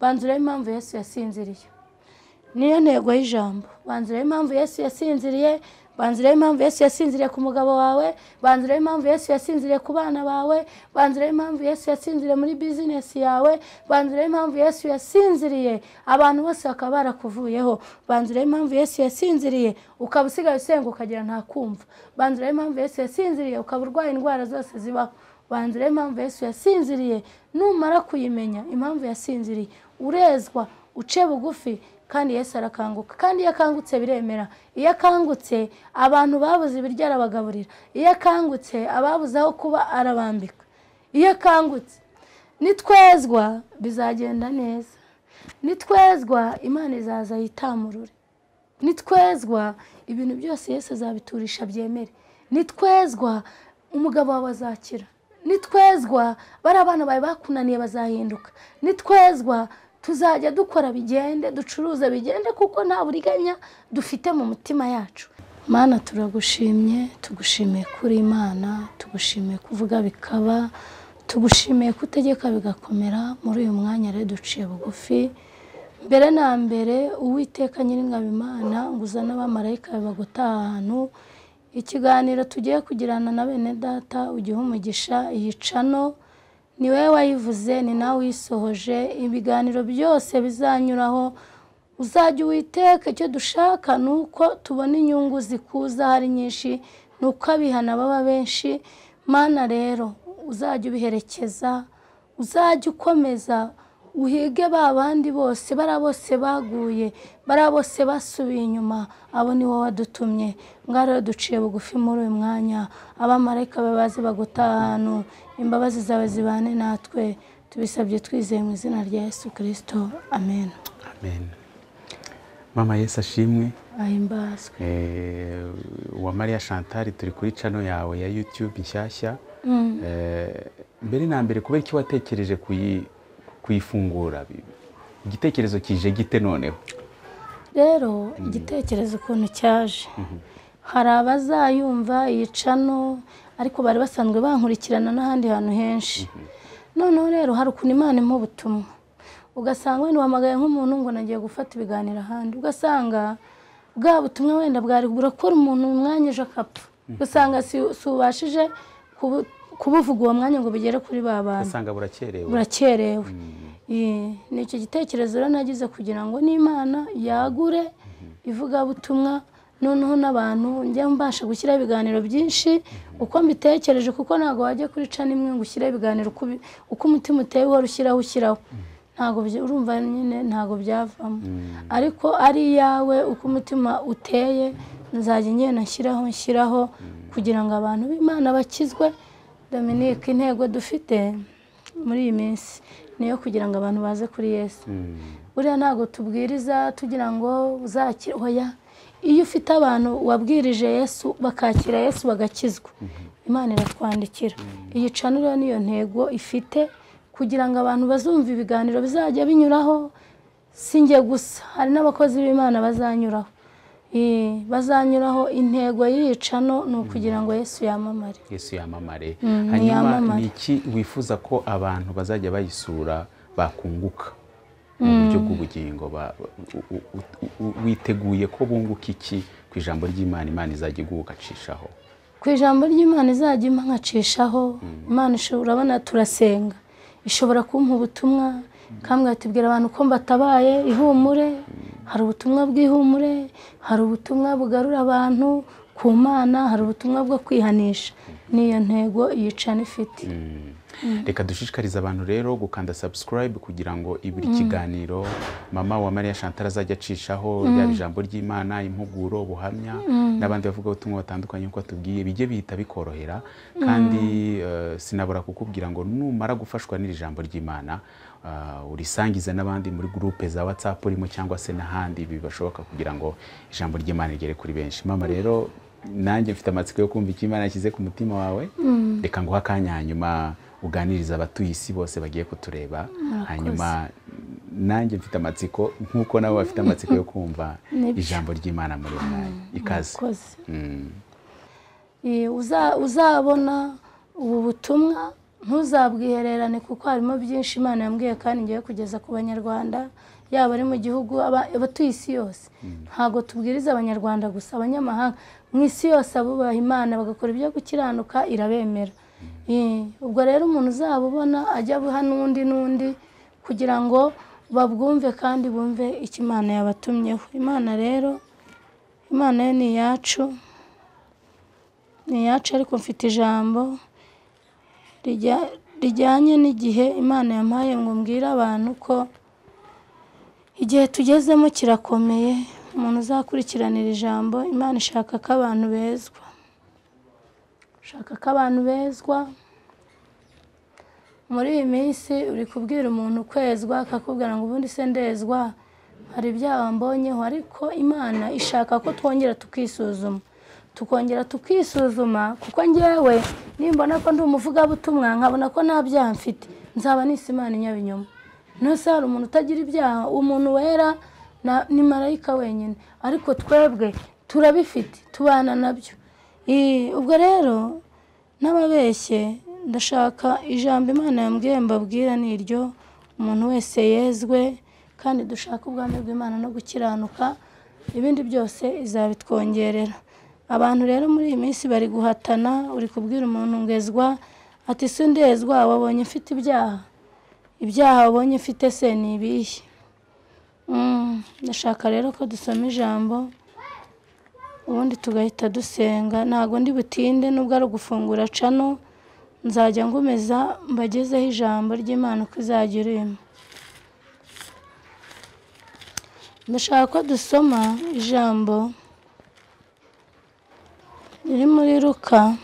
Banza urebe impamvu Yesu yasinziriye. Niyo ntego y'ijambo. Banza urebe impamvu Yesu yasinziriye, banza urebe impamvu Yesu yasinziriye ku mugabo wawe, banza urebe impamvu Yesu yasinziriye ku bana bawe, banza urebe impamvu Yesu yasinziriye muri bizinesi yawe, banza urebe impamvu Yesu yasinziriye abantu bose bakaba barakuvuyeho, banza urebe impamvu Yesu yasinziriye ukaba usigaye usenga ukagira nta kumva, banza urebe impamvu Yesu yasinziriye ukaba urwaye indwara zose zibaho, banza urebe impamvu Yesu yasinziriye. Numara kuyimenya impamvu yasinziriye, urezwa uce bugufi, kandi Yesu arakanguka. Kandi iyo akangutse biremera. Iyo akangutse abantu babuze ibiryo arabagaburira. Iyo akangutse ababuze aho kuba arabambika. Iyo akangutse nitwezwa bizagenda neza. Nitwezwa Imana izaza yitamurure. Nitwezwa ibintu byose Yesu azabiturisha byemere. Nitwezwa umugabo wawe azakira. Nitwezwa bari abana bawe bakunaniye bazahinduka. Nitwezwa tuzajya dukora bigende, ducuruza bigende, kuko nta buriganya dufite mu mutima yacu. Mana turagushimye, tugushimiye kuri Imana, tugushimiye kuvuga bikaba, tugushimiye kutegeka bigakomera. Muri uyu mwanya rero duciye bugufi. Mbere na mbere Uwiteka Nyiringabo Imana, nguzana abamarayika bagutaha ahantu. Ikiganiro tugiye kugirana na bene data ugihe umugisha. Iyi cano ni wowe wayivuze, ni nawe uyisohoje. Ibiganiro byose bizanyuraho uzajya Uwiteka. Icyo dushaka ni uko tubona inyungu zikuza hari nyinshi, ni uko abihana baba benshi. Mana rero uzajya ubiherekeza, uzajya ukomeza uhige ba bandi bose, bariya bose baguye, bariya bose basubiye inyuma, abo ni wowe wadutumye. Ngaho rero duciye bugufi muri uyu mwanya, abamarayika baze bagutaha ahantu, imbabazi zawe zibane natwe. Tubisabye twizeye mu izina rya Yesu Kristo, amen. Amen. Mama Yesu ashimwe. Ahimbazwe. Wa Mariya Chantal, turi kuri channel yawe ya YouTube nshyashya. Mbere na mbere, kubera iki watekereje kuyifungura? Igitekerezo kije gite noneho? Rero igitekerezo ukuntu cyaje, hari abazayumva iyi cano ariko bari basanzwe bankurikirana n'ahandi hantu henshi. Noneho rero hari ukuntu Imana impa ubutumwa, ugasanga wenda uhamagaye nk'umuntu ngo nagiye gufata ibiganiro ahandi, ugasanga bwa butumwa wenda bwari burakora umuntu umwanya ejo akapfa, ugasanga si ubashije kubuvuga uwo mwanya ngo bigere kuri ba bantu, ugasanga burakerewe. Burakerewe. Ni icyo gitekerezo rero nagize kugira ngo n'Imana yagure ivugabutumwa, noneho n'abantu njya mbasha gushyiraho ibiganiro byinshi uko mbitekereje, kuko ntabwo wajya kuri cano imwe ngo ushyire ibiganiro uko umutima uteye uhora ushyiraho ushyiraho, ntabwo urumva nyine ntabwo byavamo. Ariko ari iyawe uko umutima uteye nzajya ngenda nshyiraho nshyiraho kugira ngo abantu b'Imana bakizwe. Dominique, intego dufite muri iyi minsi niyo kugira ngo abantu baze kuri Yesu. Buriya ntabwo tubwiriza tugira ngo uzakire, oya. Iyo ufite abantu wabwirije Yesu bakakira Yesu bagakizwa, Imana iratwandikira. Iyi cano rero niyo ntego ifite, kugira ngo abantu bazumva ibiganiro bizajya binyuraho. Si njye gusa, hari n'abakozi b'Imana bazanyuraho. Bazanyuraho. Intego y'iyi cano ni ukugira ngo Yesu yamamare. Yesu yamamare. Hanyuma ni iki wifuza ko abantu bazajya bayisura bakunguka mu buryo bw'ubugingo? Witeguye ko bunguka iki ku ijambo ry'Imana Imana izajya igukacishaho? Ku ijambo ry'Imana izajya impankacishaho, Imana urabona turasenga, ishobora kumpa ubutumwa kambwira ati bwira abantu ko mbatabaye ihumure. Hari ubutumwa bw'ihumure, hari ubutumwa bugarura abantu ku Mana, hari ubutumwa bwo kwihanisha. Niyo ntego iyi cano ifite. Reka dushishikarize abantu rero gukanda subscribe kugira ngo iburi kiganiro mama wa Mariya Chantal azajya acishaho, yaba ijambo ry'Imana, impuguro, ubuhamya n'abandi bavuga ubutumwa batandukanye uko atubwiye, bijye bihita bikorohera. Kandi sinabura kukubwira ngo numara gufashwa n'iri jambo ry'Imana urisangize n'abandi muri groupe za WhatsApp urimo cyangwa se n'ahandi bibashoboka, kugira ngo ijambo ry'Imana rigere kuri benshi. Mama rero nanjye mfite amatsiko yo kumva icyo Imana yashyize ku mutima wawe. Reka nguhe akanya hanyuma uganiriza abatuye isi bose bagiye kutureba. Hanyuma nanjye mfite amatsiko nk'uko nabo bafite amatsiko yo kumva ijambo ry'Imana muri uyu mwanya. Ikaze. Uzabona ubu butumwa Ntuzabwihererane kuko harimo byinshi Imana yambwiye kandi ngiye kugeza ku Banyarwanda, yaba ari mu gihugu, abatuye isi yose. Ntabwo tubwiriza Abanyarwanda gusa, abanyamahanga mu isi yose abubaha Imana bagakora ibyo gukiranuka irabemera. Ubwo rero umuntu uzaba ubona ajya abuha n'undi n'undi kugira ngo babwumve kandi bumve icyo Imana yabatumyeho. Imana rero, Imana yo ni iyacu, ni iyacu, ariko mfite ijambo rijyanye n'igihe Imana yampaye ngo mbwire abantu ko igihe tugezemo kirakomeye. Umuntu uzakurikiranira ijambo, Imana ishaka ko abantu bezwa, ishaka ko abantu bezwa. Muri iyi minsi uri kubwira umuntu kwezwa akakubwira ngo ubundi se ndezwa, hari ibyaha mbonyeho. Ariko Imana ishaka ko twongera tukisuzuma, tukongera tukisuzuma, kuko njyewe nimbona ko ndi umuvugabutumwa nkabona ko nta byaha mfite, nzaba nise Imana inyabinyoma. Nose hari umuntu utagira ibyaha? Umuntu wera ni marayika wenyine, ariko twebwe turabifite, tubana nabyo. Ubwo rero n'ababeshye, ndashaka ijambo Imana yambwiye mbabwira ni iryo: umuntu wese yezwe, kandi dushaka ubwami bw'Imana no gukiranuka, ibindi byose izabitwongerera. Abantu rero muri iyi minsi bari guhatana, uri kubwira umuntu ngezwa, ati si ndezwa, wabonye mfite ibyaha, ibyaha wabonye mfite se ni ibihe? Ndashaka rero ko dusoma ijambo ubundi tugahita dusenga. Ntabwo ndi butinde, nubwo ari ugufungura cano, nzajya ngumeza mbagezeho ijambo ry'Imana uko izajya irimo. Ndashaka ko dusoma ijambo riri muri Luka,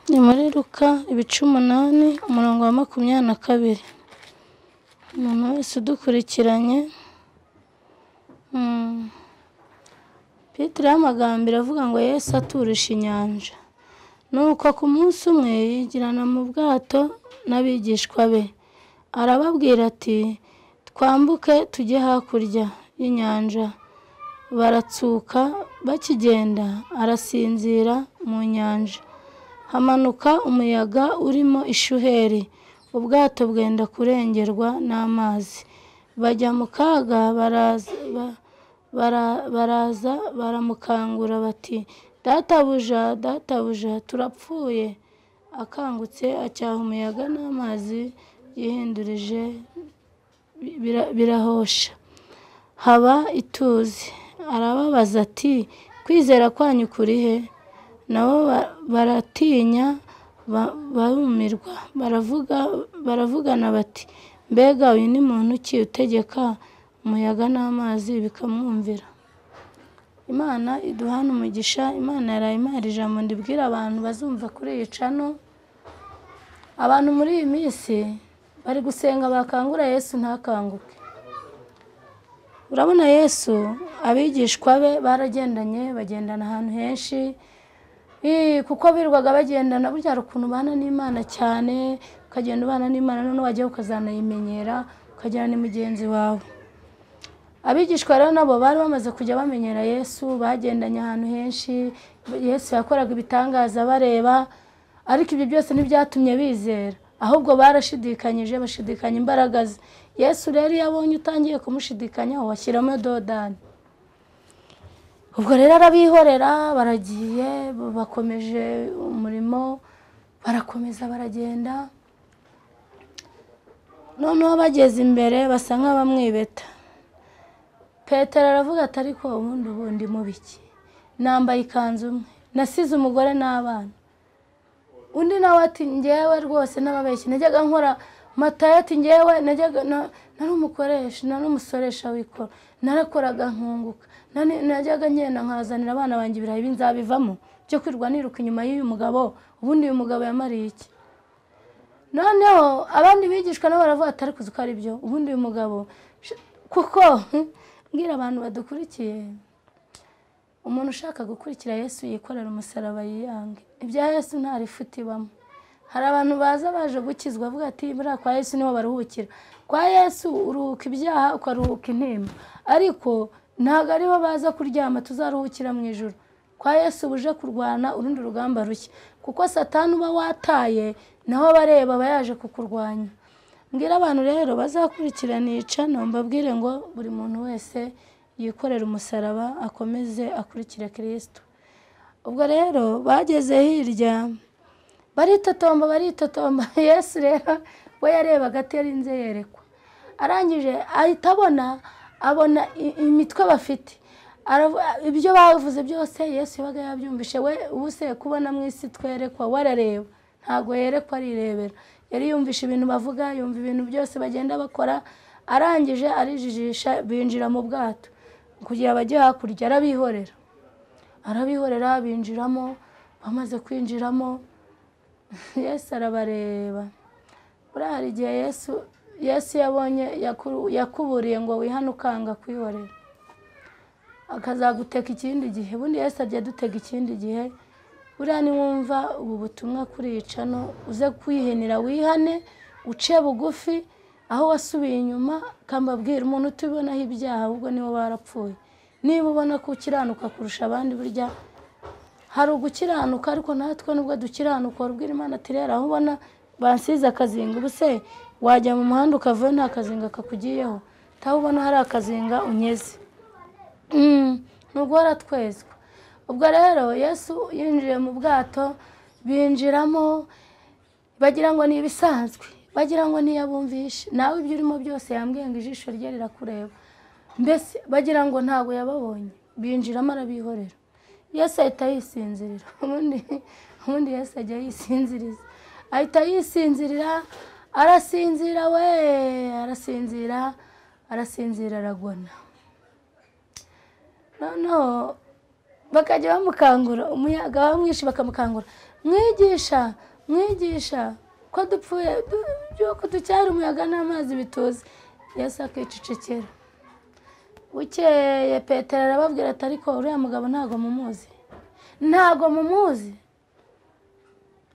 ni muri Luka ibice 8 umurongo wa 22. Umuntu wese udukurikiranye, Petero y'amagambo iravuga ngo Yesu aturisha inyanja. Nuko ku munsi umwe yigirana mu bwato n'abigishwa be, arababwira ati twambuke tujye hakurya y'inyanja. Baratsuka bakigenda, arasinzira mu nyanja. Hamanuka umuyaga urimo ishuheri, ubwato bwenda kurengerwa n'amazi. Bajya mu kaga, baraza baramukangura bati databuja, databuja, turapfuye. Akangutse acyaha umuyaga n'amazi yihindurije birahosha, haba ituze. Arababaza ati kwizera kwanyu kuri he? Nabo baratinya barumirwa, baravugana bati mbega uyu ni muntu ki utegeka umuyaga n'amazi bikamwumvira? Imana iduhana umugisha. Imana yaraye impaye ijambo ndibwira abantu bazumva kuri iyi cano. Abantu muri iyi minsi bari gusenga bakangura Yesu ntakanguke. Urabona Yesu abigishwa be baragendanye, bagendana ahantu henshi, kuko birirwaga bagendana. Burya hari ukuntu ubana n'Imana cyane, ukagenda ubana n'Imana noneho wajya ukazanayimenyera, ukagera ni mugenzi wawe. Abigishwa rero nabo bari bamaze kujya bamenyera Yesu, bagendanye ahantu henshi, Yesu yakoraga ibitangaza bareba, ariko ibyo byose ntibyatumye bizera, ahubwo barashidikanyije, bashidikanya imbaraga ze. Yesu rero iyo abonye utangiye kumushidikanyaho washyiramo dodani. Ubwo rero arabihorera, baragiye, bakomeje umurimo, barakomeza baragenda. Noneho bageze imbere basa nk'abamwibeta. Petero aravuga ati ariko ubundi mu biki? Nambaye ikanzu imwe, nasize umugore n'abana. Undi nawe ati njyewe rwose n'ababeshyi najyaga nkora. Matayo ati njyewe najyaga nari umukoresha, nari umusoresha w'ikoro, narakoraga nkunguka, najyaga ngenda nkazanira abana banjye ibirayi, binzabivamo byo kwirwa niruka inyuma y'uyu mugabo, ubundi uyu mugabo yamariye iki? Noneho abandi bigishwa nabo baravuga ati ariko uzi ko ari byo, ubundi uyu mugabo. Kuko mbwira abantu badukurikiye, umuntu ushaka gukurikira Yesu yikorera umusaraba yiyange. Ibya Yesu nta rifuti ibamo. Hari abantu baza baje gukizwa bavuga ati buriya kwa Yesu niho baruhukira. Kwa Yesu uruhuka ibyaha ukaruhuka intimba, ariko ntabwo ariho baza kuryama, tuzaruhukira mu ijuru. Kwa Yesu buje kurwana urundi rugamba rushya, kuko Satani uba wataye naho abareba aba yaje kukurwanya. Mbwira abantu rero bazakurikirana icano, mbabwire ngo buri muntu wese yikorera umusaraba akomeze akurikire Kristo. Ubwo rero bageze hirya baritotomba baritotomba. Yesu rero we yarebaga atarinze yerekwa, arangije ahita abona imitwe bafite, ibyo bavuze byose Yesu yabaga yabyumvishe. We ubuse kubona mu isi twerekwa, warareba ntago yerekwa arirebera, yari yumvishe ibintu bavuga, yumva ibintu byose bagenda bakora. Arangije arijijisha, binjira mu bwato kugira bajye hakurya, arabihorera arabihorera, binjiramo. Bamaze kwinjiramo Yesu arabareba. Buriya hari igihe Yesu yabonye yakuburiye ngo wihane ukanga kwihorera, akazaguteka ikindi gihe. Ubundi Yesu ajya adutega ikindi gihe. Buriya niwumva ubu butumwa kuri icano, uze kwihinira wihane, uce bugufi aho wasubiye inyuma. Kambabwira umuntu utubonaho ibyaha ahubwo niwe barapfuye. Niba ubona ko ukiranuka kurusha abandi, burya hari ugukiranuka, ariko natwe nubwo dukiranuka urubwira Imana ati rero aho ubona bansize akazinga, ubuse wajya mu muhanda ukavayo nta kazinga kakugiyeho, taho ubona hari akazinga unyeze, nubwo waratwezwa. Ubwo rero Yesu yinjiye mu bwato, binjiramo bagira ngo ni ibisanzwe, bagira ngo ntiyabumvishe. Nawe ibyo urimo byose yambwiye ngo ijisho rye rirakureba, mbese bagira ngo ntabwo yababonye. Binjiramo arabihorera. Yesu ahita yisinzirira. Ubundi Yesu ajya yisinziriza, ahita yisinzirira, arasinzira we, arasinzira, arasinzira, aragona. Noneho bakajya bamukangura, umuyaga wamwishe bakamukangura, mwigisha mwigisha ko dupfuye, ko ducyari umuyaga n'amazi bituze. Yesu akicecekera. Bukeye Petero arababwira ati ariko uriya mugabo ntago mumuzi, ntago mumuzi.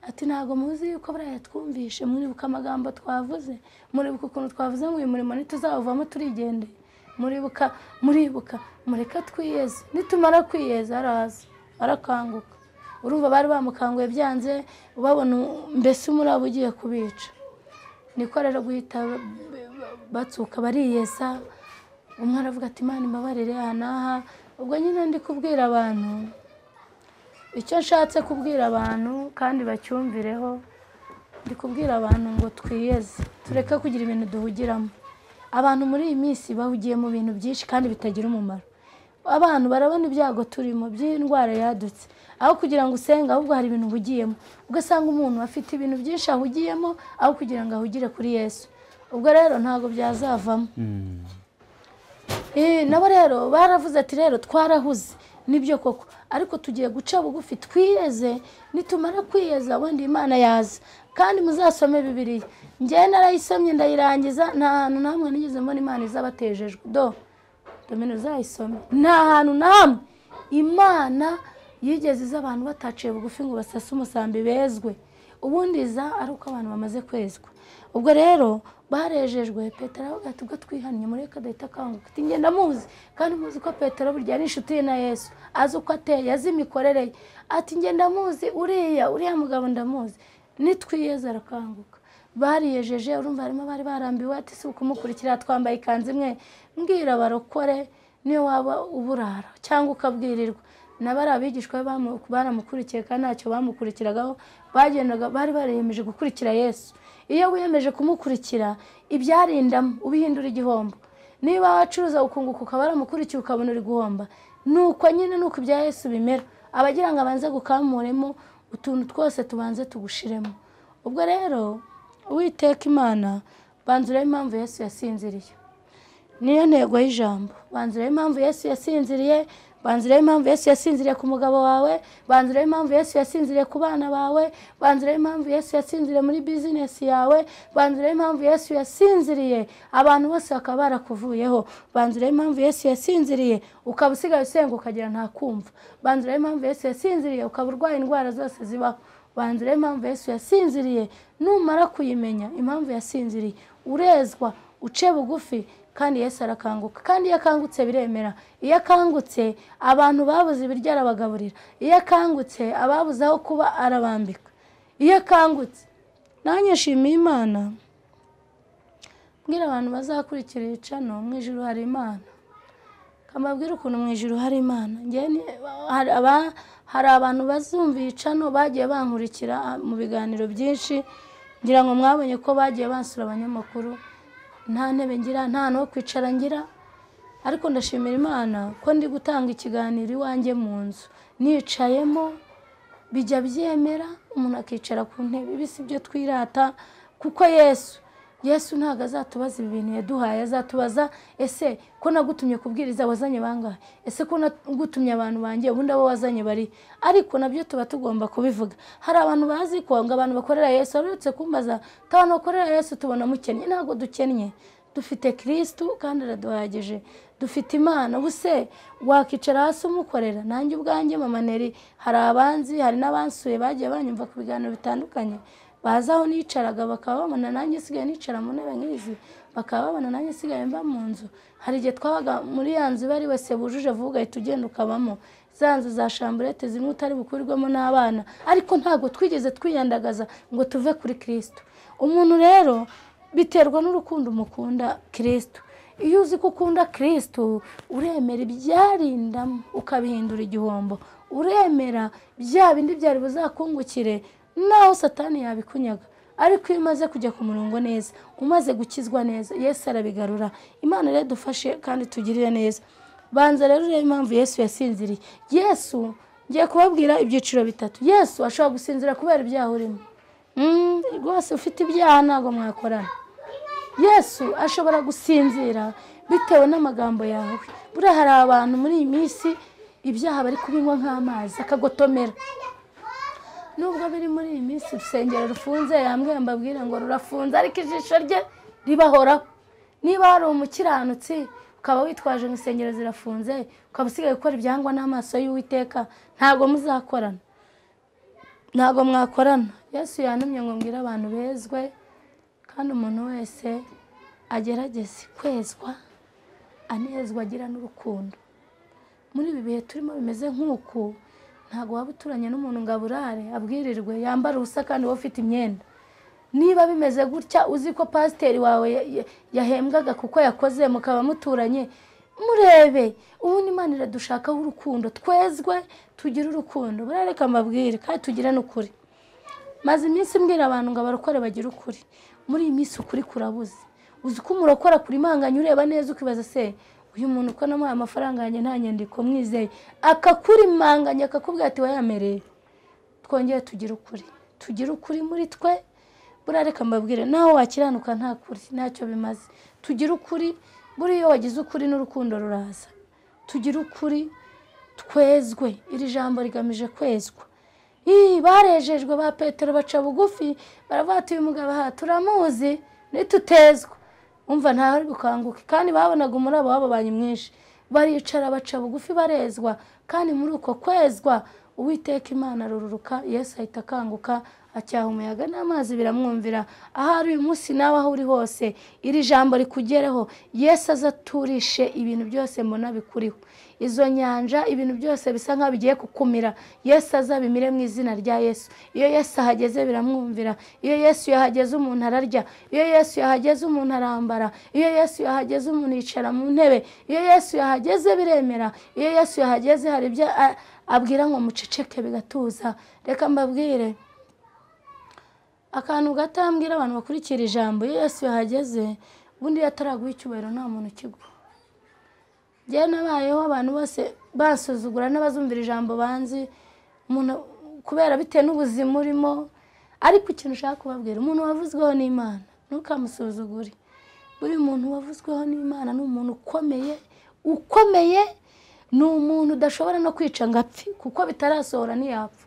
Ati ntago muzi yuko buriya yatwumvishe, muribuka amagambo twavuze, muribuka ukuntu twavuze ngo uyu murimo ntituzawuvamo turigendeye, muribuka muribuka, mureke twiyeze, nitumara kwiyeza araza arakanguka. Urumva bari bamukanguye byanze, ubabona mbese umuraba ugiye kubica. Niko rero guhita batsuka bariyeza, umwe aravuga ati Imana imbabarire aha n'aha. Ubwo nyine ndi kubwira abantu icyo nshatse kubwira abantu kandi bacyumvireho, ndi kubwira abantu ngo twiyeze, tureke kugira ibintu duhugiramo. Abantu muri iyi minsi bahugiye mu bintu byinshi kandi bitagira umumaro. Abantu barabona ibyago turimo by'indwara yadutse, aho kugira ngo usenge ahubwo hari ibintu uhugiyemo. Ugasanga umuntu afite ibintu byinshi ahugiyemo aho kugira ngo ahugire kuri Yesu. Ubwo rero ntago byazavamo. Nabo rero baravuze ati rero twarahuze nibyo koko, ariko tugiye guca bugufi twiyeze, nitumara kwiyeza wenda Imana yaza. Kandi muzasome Bibiliya, njye narayisomye ndayirangiza, nta hantu na hamwe nigeze mbona Imana izabatejejwe. Do domino uzayisome, nta hantu na hamwe Imana yigeze iza abantu bataciye bugufi ngo basase umusambi bezwe. Ubundi iza ari uko abantu bamaze kwezwa. Ubwo rero barejejwe. Petero aravuga ati ubwo twihannye mureke adahita akanguka. Ati njye ndamuzi, kandi muzi ko Petero burya ari inshuti ye na Yesu, azi uko ateye, azi imikorere ye. Ati njye ndamuzi, uriya mugabo ndamuzi, nitwiyeze arakanguka. Bariyejeje, urumva harimo bari barambiwe, ati si ukumukurikira twambaye ikanzu imwe. Mbwira abarokore niyo waba uburara cyangwa ukabwirirwa, nabari abigishwa baramukurikiye kandi ntacyo bamukurikiragaho, bagendaga bari bariyemeje gukurikira Yesu. Iyo wiyemeje kumukurikira ibyarindamo ubihindura igihombo. Niba wacuruza ukunguka ukaba waramukurikiye ukabona uri guhomba, nuko nyine nuko ibya Yesu bimera, abagira ngo abanze gukamuremo utuntu twose tubanze tugushiremo. Ubwo rero Uwiteka Imana, banzura impamvu Yesu yasinziriye, niyo ntego y'ijambo. Banzura impamvu Yesu yasinziriye, banzura impamvu Yesu yasinziriye ku mugabo wawe, banzura impamvu Yesu yasinziriye ku bana bawe, banzura impamvu Yesu yasinziriye muri business yawe, banzura impamvu Yesu yasinziriye abantu bose bakaba barakuvuyeho, banzura impamvu Yesu yasinziriye ukaba usigaye usenga ukagira nta kumva, banzura impamvu Yesu yasinziriye ukaba urwaye indwara zose zibaho, banzura impamvu Yesu yasinziriye. Numara kuyimenya impamvu yasinziriye, urezwa uce bugufi, Kandi Yesu arakanguka, kandi iyo akangutse biremera. Iyo akangutse abantu babuze ibiryo arabagaburira, iyo akangutse ababuze aho kuba arabambika, iyo akangutse. Nanjye nshimiye Imana, mbwira abantu bazakurikira icano, mu ijuru hari Imana. Kamabwira ukuntu mu ijuru hari Imana. Hari abantu bazumva icano bagiye bankurikira mu biganiro byinshi, ngira ngo mwabonye ko bagiye bansura abanyamakuru. Nta ntebe ngira, nta no kwicara ngira, ariko ndashimira Imana ko ndi gutanga ikiganiro iwanjye mu nzu nicayemo, bijya byemera umuntu akicara ku ntebe. Ibi si byo twirata, kuko Yesu ntabwo azatubaza ibi bintu yaduhaye. Azatubaza ese ko nagutumye kubwiriza wazanye bangahe? Ese ko nagutumye abantu banjye ubundi abo wazanye bari? Ariko nabyo tuba tugomba kubivuga. Hari abantu bazi ko ngo abantu bakorera Yesu, uretse kumbaza abantu bakorera Yesu tubona mukennye. Ntabwo dukennye, dufite Kristo kandi araduhagije, dufite Imana. Ubuse wakicara hasi umukorera? Nanjye ubwanjye Mama Neri, hari abanzi, hari n'abansuye bagiye banyumva ku biganiro bitandukanye, baza aho nicaraga bakaba babona nanjye sigaye nicara mu ntebe nk'izi, bakaba babona nanjye sigaye mba mu nzu. Hari igihe twabaga muri ya nzu bari wese bujuje vuba ugahita ugenda ukabamo, za nzu za chambrette zimwe utari bukurirwemo n'abana, ariko ntabwo twigeze twiyandagaza ngo tuve kuri Kristo. Umuntu rero biterwa n'urukundo umukunda Kristo. Iyo uzi ko ukunda Kristo, uremera ibyarindamo ukabihindura igihombo, uremera bya bindi byari buzakungukire naho Satani yabikunyaga. Ariko iyo umaze kujya ku murongo neza, umaze gukizwa neza, Yesu arabigarura. Imana rero dufashe kandi tugirire neza. Banza rero urebe impamvu Yesu yasinziriye. Yesu, ngiye kubabwira ibyiciro bitatu. Yesu ashobora gusinzira kubera ibyaha urimo. Rwose ufite ibyaha ntabwo mwakorana. Yesu ashobora gusinzira bitewe n'amagambo yawe. Buriya hari abantu muri iyi minsi ibyaha bari kubinywa nk'amazi akagotomera. Nubwo biri muri iyi minsi urusengero rufunze, yambwiye mbabwire ngo rurafunze, ariko ijisho rye ribahoraho. Niba hari umukiranutsi ukaba witwaje ngo insengero zirafunze, ukaba usigaye gukora ibyangwa n'amaso y'Uwiteka, ntabwo muzakorana, ntabwo mwakorana. Yesu yantumye ngo mbwire abantu bezwe, kandi umuntu wese agerageze kwezwa, anezwa agira n'urukundo. Muri ibi bihe turimo bimeze nk'uku, ntabwo waba uturanye n'umuntu ngo aburare abwirirwe yambara ubusa kandi wowe ufite imyenda. Niba bimeze gutya, uzi ko pasiteri wawe yahembwaga kuko yakoze, mukaba muturanye, murebe ubundi Imana iradushakaho urukundo. Twezwe tugire urukundo. Burareka mbabwire kandi tugire n'ukuri. Maze iminsi mbwira abantu ngo abarokore bagire ukuri. Muri iyi minsi ukuri kurabuze. Uzi ko umurokora kuri manganya ureba neza ukibaza se uyu muntu uko namuhaye amafaranga yanjye nta nyandiko mwizeye, akakurimanganya akakubwira ati wayamereye. Twongere tugire ukuri, tugire ukuri muri twe. Burareka mbabwire, naho wakiranuka nta kuri ntacyo bimaze. Tugire ukuri, buri iyo wagize ukuri n'urukundo ruraza. Tugire ukuri, twezwe. Iri jambo rigamije kwezwa. Barejejwe ba Petero baca bugufi, baravuga ati uyu mugabo aha turamuzi nitutezwa. Umva ntaho ari bukanguke. Kandi babonaga umurabo wababanye mwinshi, baricara baca bugufi barezwa. Kandi muri uko kwezwa Uwiteka Imana arururuka, Yesu ahita akanguka, acyaha umuyaga n'amazi biramwumvira. Ahari uyu munsi nawe aho uri hose, iri jambo rikugereho. Yesu azaturishe ibintu byose mbona bikuriho, izo nyanja, ibintu byose bisa nkaho bigiye kukumira, Yesu azabimire mu izina rya Yesu. Iyo Yesu ahageze biramwumvira. Iyo Yesu yahageze umuntu ararya, iyo Yesu yahageze umuntu arambara, iyo Yesu yahageze umuntu yicara mu ntebe, iyo Yesu yahageze biremera, iyo Yesu yahageze hari ibyo abwira ngo muceceke bigatuza. Reka mbabwire akantu gato mbwira abantu bakurikira ijambo. Iyo Yesu yahageze, ubundi yataraguha icyubahiro nta muntu ukigwa. Njyewe nabayeho abantu bose basuzugura n'abazumvira ijambo banzi, umuntu kubera bitewe n'ubuzima urimo. Ariko ikintu ushaka kubabwira, umuntu wavuzweho n'Imana ntukamusuzugure. Buri muntu wavuzweho n'Imana ni umuntu ukomeye, ukomeye. Ni umuntu udashobora no kwica ngo apfe, kuko bitarasohora ntiyapfa,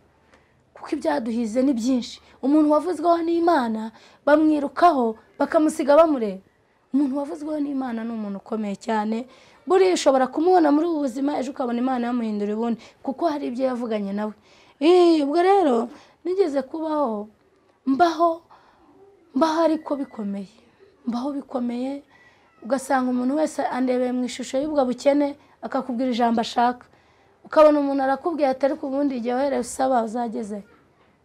kuko ibyaduhize ni byinshi. Umuntu wavuzweho n'Imana bamwirukaho bakamusiga bamureba. Umuntu wavuzweho n'Imana ni umuntu ukomeye cyane. Buriya ushobora kumubona muri ubu buzima, ejo ukabona Imana yamuhindura ubundi, kuko hari ibyo yavuganye nawe. Ubwo rero nigeze kubaho, mbaho ariko bikomeye, mbaho bikomeye. Ugasanga umuntu wese andebeye mu ishusho y'ubwo bukene, akakubwira ijambo ashaka. Ukabona umuntu arakubwiye atari ku bundi igihe wahereye usaba uzageze.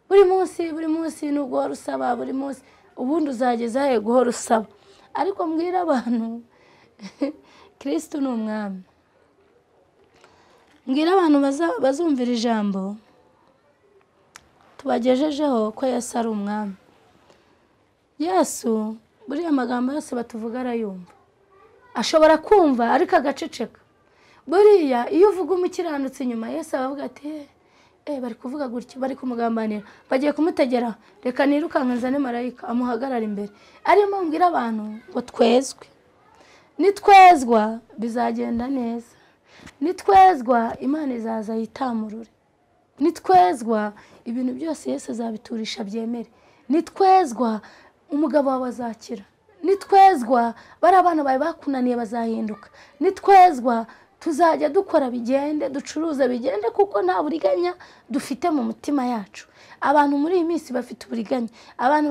Buri munsi, buri munsi nubwo wari usaba buri munsi, ubundi uzageza he guhora usaba? Ariko mbwira abantu Kristo ni umwami. Mbwira abantu bazumvira ijambo tubagejejeho ko Yesu ari umwami. Yesu buriya amagambo yose batuvuga arayumva. Ashobora kumva ariko agaceceka. Buriya iyo uvuga umukiranutsi inyuma, Yesu abavuga ati bari kuvuga gutya, bari kumugambanira, bagiye kumutegera, reka nirukanka nzane marayika amuhagarara imbere. Ariyo mpamvu mbwira abantu ngo twezwe. Nitwezwa bizagenda neza. Nitwezwa Imana izaza yitamurure. Nitwezwa ibintu byose Yesu azabiturisha byemere. Nitwezwa umugabo wawe azakira. Nitwezwa bari abana bawe bakunaniye bazahinduka. Nitwezwa tuzajya dukora bigende, ducuruza bigende, kuko nta buriganya dufite mu mutima yacu. Abantu muri iyi minsi bafite uburiganya. Abantu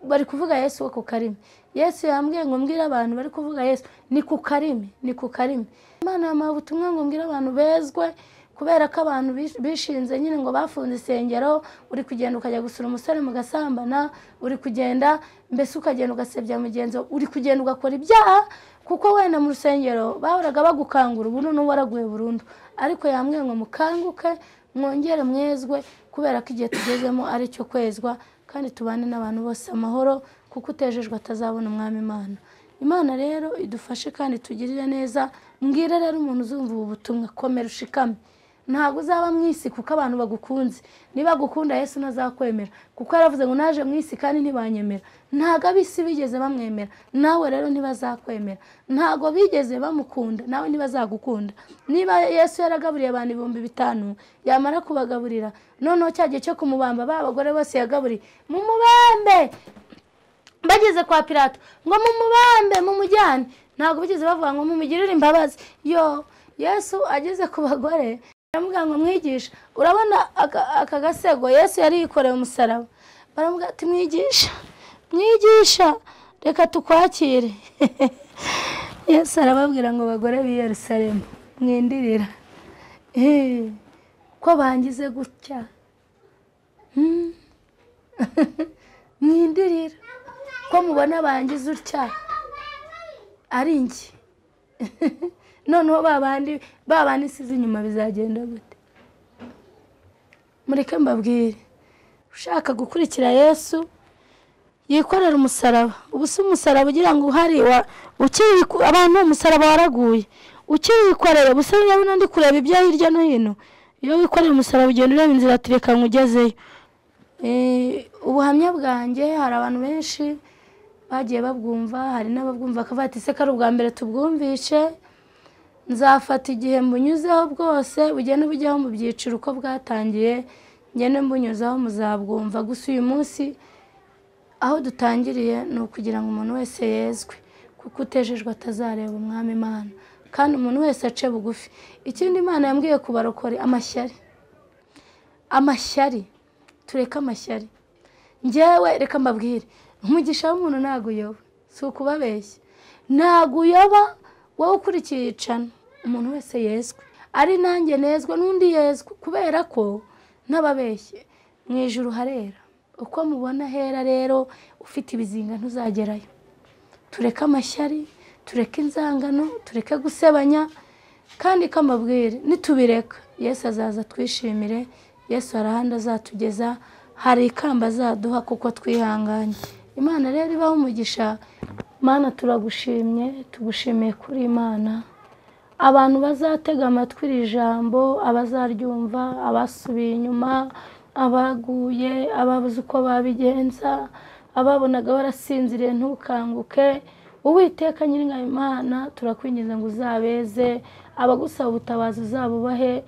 bari kuvuga Yesu wo ku karimi. Yesu yambwiye ngo mbwire abantu bari kuvuga Yesu ni ku karimi, ni ku karimi. Imana yampaye ubutumwa ngo mbwire abantu bezwe, kubera ko abantu bishinze nyine ngo bafunze isengero. Uri kugenda ukajya gusura umusore mugasambana, uri kugenda mbese ukagenda ugasebya mugenzi, uri kugenda ugakora ibyaha, kuko wenda mu rusengero bahoraga bagukangura, ubu n'ubu waraguye burundu. Ariko yambwiye ngo mukanguke mwongere mwezwe, kubera ko igihe tugezemo ari cyo kwezwa, kandi tubane n'abantu bose amahoro, kuko utejejwe atazabona umwami Imana. Imana rero idufashe kandi tugirire neza. Mbwire rero umuntu uzumva ubu butumwa, komera ushikame. Ntabwo uzaba mu isi kuko abantu bagukunze. Niba gukunda Yesu ntazakwemera, kuko yaravuze ngo naje mu isi kandi ntibanyemera. Ntabwo ab'isi bigeze bamwemera, nawe rero ntibazakwemera. Ntabwo bigeze bamukunda, nawe ntibazagukunda. Niba Yesu yaragaburiye abantu 5000, yamara kubagaburira, noneho cya gihe cyo kumubamba ba bagore bose yagaburiye, mumubambe. Bageze kwa Pilato ngo mumubambe, mumujyane. Ntabwo bigeze bavuga ngo mumugirire imbabazi. Yo Yesu ageze ku bagore baramubwira ngo mwigisha, urabona aka gasego Yesu yari yikoreye umusaraba. Baramubwira ati mwigisha, mwigisha, reka tukwakire. Yesu arababwira ngo bagore b'i Yerusalemu mwindirira, ko bangize gutya, mwindirira ko mubona bangize utya ari njye. Noneho babandi size inyuma bizagenda gute? Mureke mbabwire, ushaka gukurikira Yesu yikorera umusaraba. Ubu si umusaraba ugira ngo uhari abantu umusaraba waraguye, ukiwikorera ubu urabona ndi kureba ibyo hirya no hino. Iyo wikorera umusaraba ugenda ureba inzira tureka nkugezeyo. Ubuhamya bwanjye hari abantu benshi bagiye babwumva, hari n'ababwumva bakavuga ati se ko ari ubwa mbere tubwumvishe. Nzafata igihe mbunyuzeho bwose, bugende bujyaho mu byiciro uko bwatangiye, ngende mbunyuzeho muzabwumva. Gusa uyu munsi aho dutangiriye ni ukugira ngo umuntu wese yezwe, kuko utejejwe atazareba umwami Imana, kandi umuntu wese ace bugufi. Ikindi Imana yambwiye kubarokore, amashyari. Amashyari, tureke amashyari. Njyewe reka mbabwire, umugisha w'umuntu ntago uyoba, si ukubabeshya, ntago uyoba. Wowe ukurikiye icana, umuntu wese yezwe, ari nanjye nezwe n'undi yezwe, kubera ko n'ababeshye mu ijuru harera. Uko mubona hera rero, ufite ibizinga ntuzagerayo. Tureke amashyari, tureke inzangano, tureke gusebanya, kandi kamabwire nitubireka Yesu azaza twishimire. Yesu arahandi azatugeza, hari ikamba azaduha kuko twihanganye. Imana rero ibaho umugisha. Mana turagushimye, tugushimiye kuri Imana. Abantu bazatega amatwi iri jambo, abazaryumva, abasubiye inyuma, abaguye, ababuze uko babigenza, ababonaga barasinziriye ntukanguke. Uwiteka Nyiringabo Imana turakwinginze ngo uzabeze, abagusaba ubutabazi uzabubahe,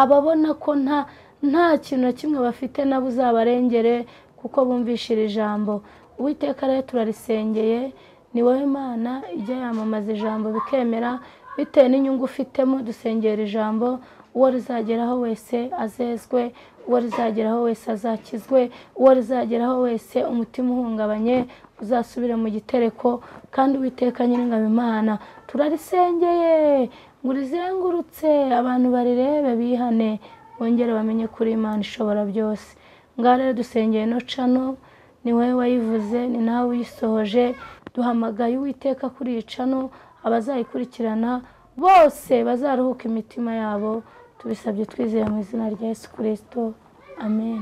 ababona ko nta kintu na kimwe bafite nabo uzabarengere, kuko bumvishira ijambo. Uwiteka rero turarisengeye, ni wowe Imana ijya yamamaza ijambo bikemera, bitewe n'inyungu ufitemo. Dusengera ijambo Uwo rizageraho wese azezwe, uwo rizageraho wese azakizwe, uwo rizageraho wese umutima uhungabanye uzasubire mu gitereko. Kandi Uwiteka Nyiringabo Imana, turarisengeye ngo urizengurutse, abantu barirebe bihane, bongere bamenye kuri Imana ishobora byose. Ngaho rero dusengeye ino cano, ni wowe wayivuze, ni nawe uyisohoje. Duhamagaye Uwiteka kuri iyi cano, abazayikurikirana bose bazaruhuka imitima yabo. Tubisabye twizeye mu izina rya Yesu Kristo, amen.